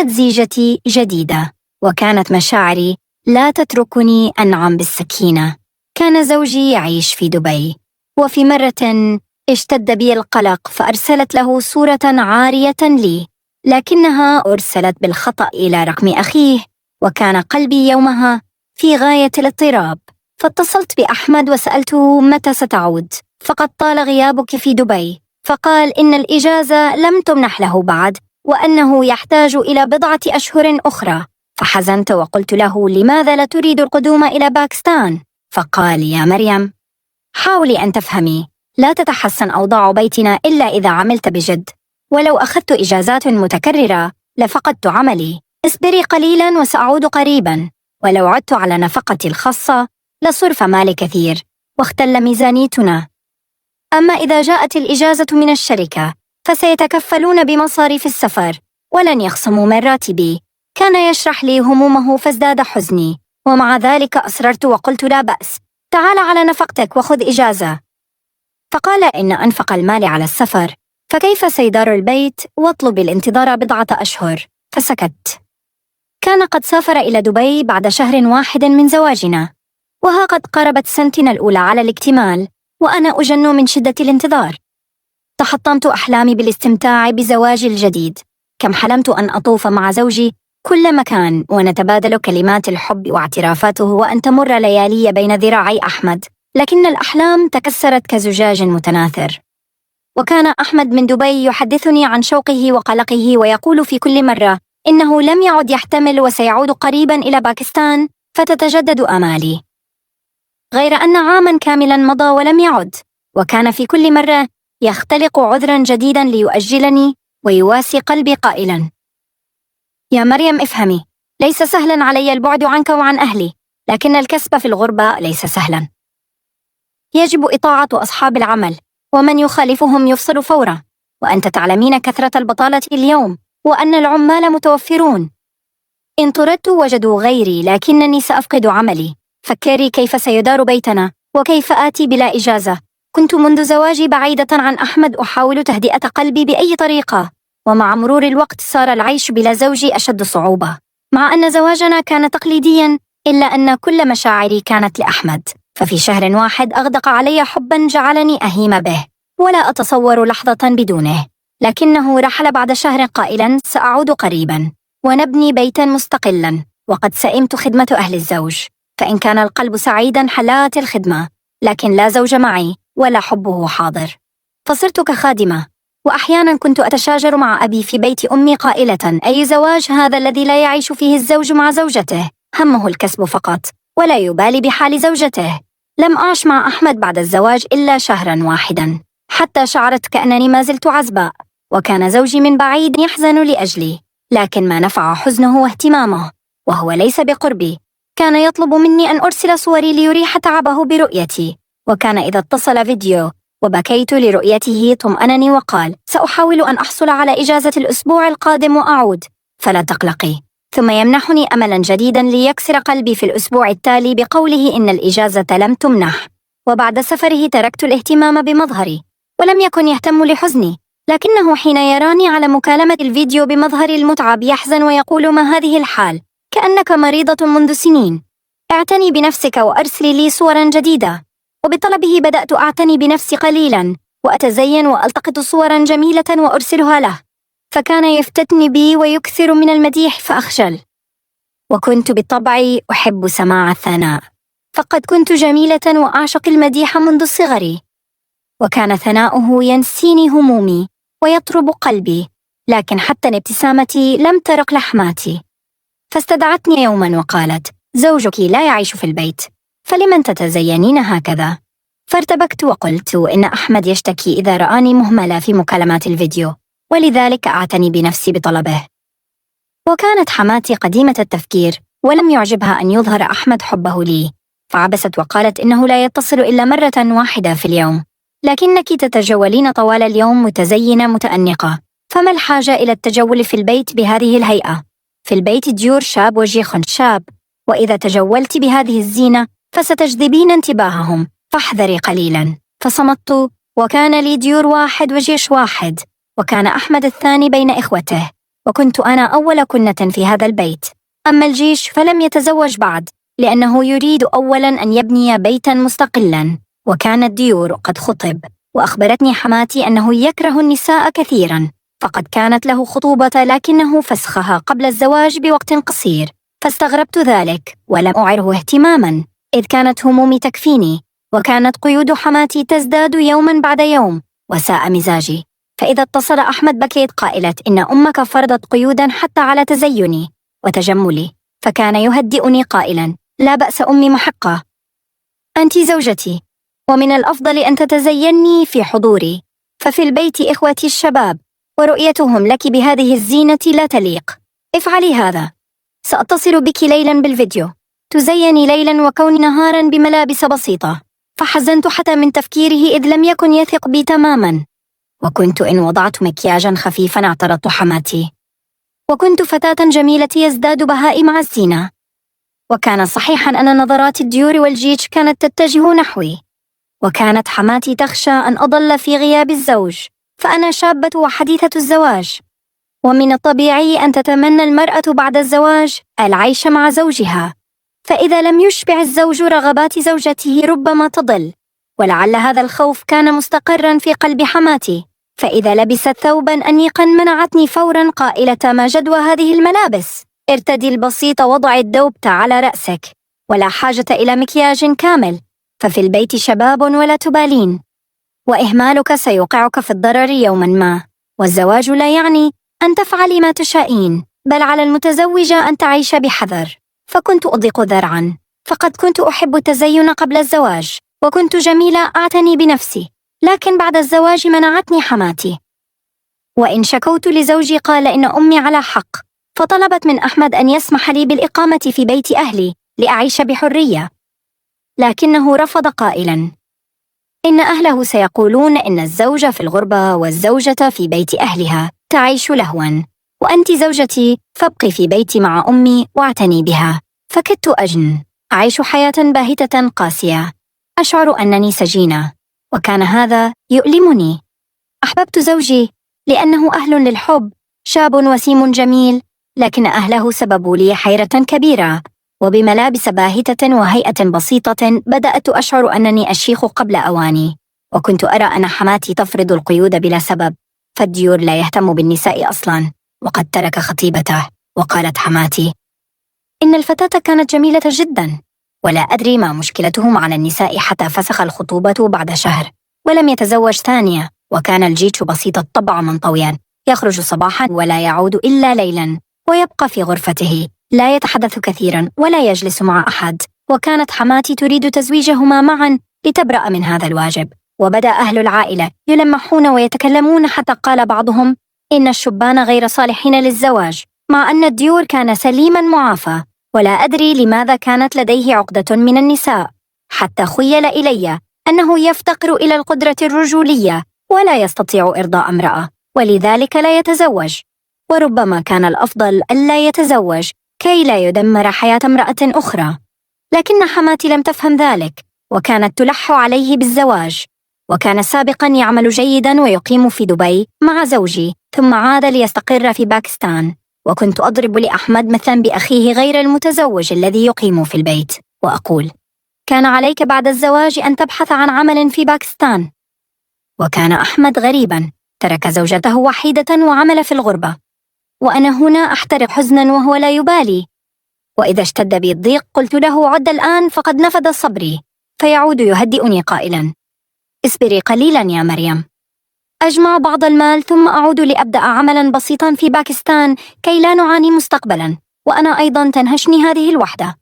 كانت زيجتي جديدة، وكانت مشاعري لا تتركني أنعم بالسكينة. كان زوجي يعيش في دبي، وفي مرة اشتد بي القلق فأرسلت له صورة عارية لي، لكنها أرسلت بالخطأ إلى رقم أخيه، وكان قلبي يومها في غاية الاضطراب. فاتصلت بأحمد وسألته متى ستعود، فقد طال غيابك في دبي، فقال إن الإجازة لم تمنح له بعد، وأنه يحتاج إلى بضعة أشهر أخرى. فحزنت وقلت له لماذا لا تريد القدوم إلى باكستان؟ فقال يا مريم، حاولي أن تفهمي، لا تتحسن أوضاع بيتنا إلا إذا عملت بجد، ولو أخذت إجازات متكررة لفقدت عملي. اصبري قليلا وسأعود قريبا، ولو عدت على نفقتي الخاصة لصرف مالي كثير واختل ميزانيتنا. أما إذا جاءت الإجازة من الشركة فسيتكفلون بمصاريف السفر ولن يخصموا من راتبي. كان يشرح لي همومه فازداد حزني، ومع ذلك أصررت وقلت لا بأس، تعال على نفقتك وخذ إجازة. فقال إن أنفق المال على السفر، فكيف سيدار البيت واطلب الانتظار بضعة أشهر؟ فسكت. كان قد سافر إلى دبي بعد شهر واحد من زواجنا، وها قد قربت سنتنا الأولى على الاكتمال، وأنا أجن من شدة الانتظار. تحطمت أحلامي بالاستمتاع بزواجي الجديد. كم حلمت أن أطوف مع زوجي كل مكان ونتبادل كلمات الحب واعترافاته، وأن تمر ليالي بين ذراعي أحمد، لكن الأحلام تكسرت كزجاج متناثر. وكان أحمد من دبي يحدثني عن شوقه وقلقه، ويقول في كل مرة إنه لم يعد يحتمل وسيعود قريبا إلى باكستان، فتتجدد آمالي. غير أن عاما كاملا مضى ولم يعد، وكان في كل مرة يختلق عذرا جديدا ليؤجلني ويواسي قلبي قائلا: يا مريم افهمي، ليس سهلا علي البعد عنك وعن أهلي، لكن الكسب في الغربة ليس سهلا. يجب إطاعة أصحاب العمل، ومن يخالفهم يفصل فورا، وأنت تعلمين كثرة البطالة اليوم، وأن العمال متوفرون. إن طردت وجدوا غيري، لكنني سأفقد عملي. فكري كيف سيدار بيتنا، وكيف آتي بلا إجازة. كنت منذ زواجي بعيدة عن أحمد أحاول تهدئة قلبي بأي طريقة، ومع مرور الوقت صار العيش بلا زوجي أشد صعوبة. مع أن زواجنا كان تقليديا، إلا أن كل مشاعري كانت لأحمد. ففي شهر واحد أغدق علي حبا جعلني أهيم به، ولا أتصور لحظة بدونه. لكنه رحل بعد شهر قائلا سأعود قريبا، ونبني بيتا مستقلا. وقد سئمت خدمة أهل الزوج، فإن كان القلب سعيدا حلات الخدمة، لكن لا زوج معي ولا حبه حاضر. فصرت كخادمة، وأحيانا كنت أتشاجر مع أبي في بيت أمي قائلة: أي زواج هذا الذي لا يعيش فيه الزوج مع زوجته، همه الكسب فقط ولا يبالي بحال زوجته. لم أعش مع أحمد بعد الزواج إلا شهرا واحدا، حتى شعرت كأنني ما زلت عزباء، وكان زوجي من بعيد يحزن لأجلي، لكن ما نفع حزنه واهتمامه وهو ليس بقربي. كان يطلب مني أن أرسل صوري ليريح تعبه برؤيتي، وكان إذا اتصل فيديو وبكيت لرؤيته طمأنني وقال: سأحاول أن أحصل على إجازة الأسبوع القادم وأعود، فلا تقلقي. ثم يمنحني أملا جديدا ليكسر قلبي في الأسبوع التالي بقوله إن الإجازة لم تمنح. وبعد سفره تركت الاهتمام بمظهري، ولم يكن يهتم لحزني، لكنه حين يراني على مكالمة الفيديو بمظهري المتعب يحزن ويقول: ما هذه الحال؟ كأنك مريضة منذ سنين، اعتني بنفسك وأرسلي لي صورا جديدة. وبطلبه بدأت أعتني بنفسي قليلا، وأتزين وألتقط صورا جميلة وأرسلها له، فكان يفتتني بي ويكثر من المديح فأخجل. وكنت بطبعي أحب سماع الثناء، فقد كنت جميلة وأعشق المديح منذ صغري، وكان ثناؤه ينسيني همومي ويطرب قلبي، لكن حتى ابتسامتي لم ترق لحماتي. فاستدعتني يوما وقالت: زوجك لا يعيش في البيت، فلمن تتزينين هكذا؟ فارتبكت وقلت إن أحمد يشتكي إذا رآني مهملة في مكالمات الفيديو، ولذلك أعتني بنفسي بطلبه. وكانت حماتي قديمة التفكير، ولم يعجبها أن يظهر أحمد حبه لي، فعبست وقالت إنه لا يتصل إلا مرة واحدة في اليوم، لكنك تتجولين طوال اليوم متزينة متأنقة، فما الحاجة إلى التجول في البيت بهذه الهيئة؟ في البيت ديور شاب وجيخ شاب، وإذا تجولت بهذه الزينة فستجذبين انتباههم، فاحذري قليلا. فصمت، وكان لي ديور واحد وجيش واحد، وكان أحمد الثاني بين إخوته، وكنت أنا أول كنة في هذا البيت. أما الجيش فلم يتزوج بعد، لأنه يريد أولاً أن يبني بيتاً مستقلاً، وكان الديور قد خطب. وأخبرتني حماتي أنه يكره النساء كثيراً، فقد كانت له خطوبة لكنه فسخها قبل الزواج بوقت قصير، فاستغربت ذلك ولم أعره اهتماماً، إذ كانت همومي تكفيني، وكانت قيود حماتي تزداد يوماً بعد يوم، وساء مزاجي. فإذا اتصل أحمد بكيت قائلة إن أمك فرضت قيوداً حتى على تزيني وتجملي، فكان يهدئني قائلاً: لا بأس أمي محقة، أنت زوجتي، ومن الأفضل أن تتزيني في حضوري، ففي البيت إخوتي الشباب، ورؤيتهم لك بهذه الزينة لا تليق. افعلي هذا، سأتصل بك ليلاً بالفيديو، تزيني ليلاً وكوني نهاراً بملابس بسيطة. فحزنت حتى من تفكيره، إذ لم يكن يثق بي تماماً، وكنت إن وضعت مكياجاً خفيفاً اعترضت حماتي، وكنت فتاة جميلة يزداد بهائي مع الزينة. وكان صحيحاً أن نظرات الديور والجيش كانت تتجه نحوي، وكانت حماتي تخشى أن أضل في غياب الزوج، فأنا شابة وحديثة الزواج، ومن الطبيعي أن تتمنى المرأة بعد الزواج العيش مع زوجها، فإذا لم يشبع الزوج رغبات زوجته ربما تضل. ولعل هذا الخوف كان مستقراً في قلب حماتي، فإذا لبست ثوباً أنيقاً منعتني فوراً قائلة: ما جدوى هذه الملابس؟ ارتدي البسيط، وضع الدوبة على رأسك، ولا حاجة إلى مكياج كامل، ففي البيت شباب ولا تبالين، وإهمالك سيوقعك في الضرر يوماً ما، والزواج لا يعني أن تفعلي ما تشائين، بل على المتزوجة أن تعيش بحذر. فكنت أضيق ذرعاً، فقد كنت أحب التزين قبل الزواج، وكنت جميلة أعتني بنفسي، لكن بعد الزواج منعتني حماتي. وإن شكوت لزوجي قال إن أمي على حق، فطلبت من أحمد أن يسمح لي بالإقامة في بيت أهلي لأعيش بحرية، لكنه رفض قائلاً: إن أهله سيقولون إن الزوجة في الغربة والزوجة في بيت أهلها تعيش لهواً، وأنت زوجتي، فابقي في بيتي مع أمي واعتني بها. فكدت أجن، أعيش حياة باهتة قاسية، أشعر أنني سجينة، وكان هذا يؤلمني. أحببت زوجي لأنه أهل للحب، شاب وسيم جميل، لكن أهله سببوا لي حيرة كبيرة، وبملابس باهتة وهيئة بسيطة بدأت أشعر أنني أشيخ قبل أواني، وكنت أرى أن حماتي تفرض القيود بلا سبب، فالديور لا يهتم بالنساء أصلاً، وقد ترك خطيبته. وقالت حماتي إن الفتاة كانت جميلة جداً، ولا أدري ما مشكلته مع النساء حتى فسخ الخطوبة بعد شهر ولم يتزوج ثانية. وكان الجيش بسيط الطبع منطوياً، يخرج صباحاً ولا يعود إلا ليلاً، ويبقى في غرفته، لا يتحدث كثيراً ولا يجلس مع أحد. وكانت حماتي تريد تزويجهما معاً لتبرأ من هذا الواجب. وبدأ أهل العائلة يلمحون ويتكلمون، حتى قال بعضهم إن الشبان غير صالحين للزواج، مع أن الديور كان سليماً معافى. ولا أدري لماذا كانت لديه عقدة من النساء، حتى خيل إلي أنه يفتقر إلى القدرة الرجولية ولا يستطيع إرضاء امرأة، ولذلك لا يتزوج. وربما كان الأفضل ألا يتزوج كي لا يدمر حياة امرأة أخرى. لكن حماتي لم تفهم ذلك، وكانت تلح عليه بالزواج. وكان سابقاً يعمل جيداً ويقيم في دبي مع زوجي، ثم عاد ليستقر في باكستان. وكنت أضرب لأحمد مثلاً بأخيه غير المتزوج الذي يقيم في البيت، وأقول: كان عليك بعد الزواج أن تبحث عن عمل في باكستان. وكان أحمد غريباً، ترك زوجته وحيدة وعمل في الغربة، وأنا هنا أحترق حزناً وهو لا يبالي. وإذا اشتد بي الضيق قلت له: عد الآن فقد نفد صبري. فيعود يهدئني قائلاً: اصبري قليلاً يا مريم، أجمع بعض المال ثم أعود لأبدأ عملاً بسيطاً في باكستان كي لا نعاني مستقبلاً، وأنا أيضاً تنهشني هذه الوحدة.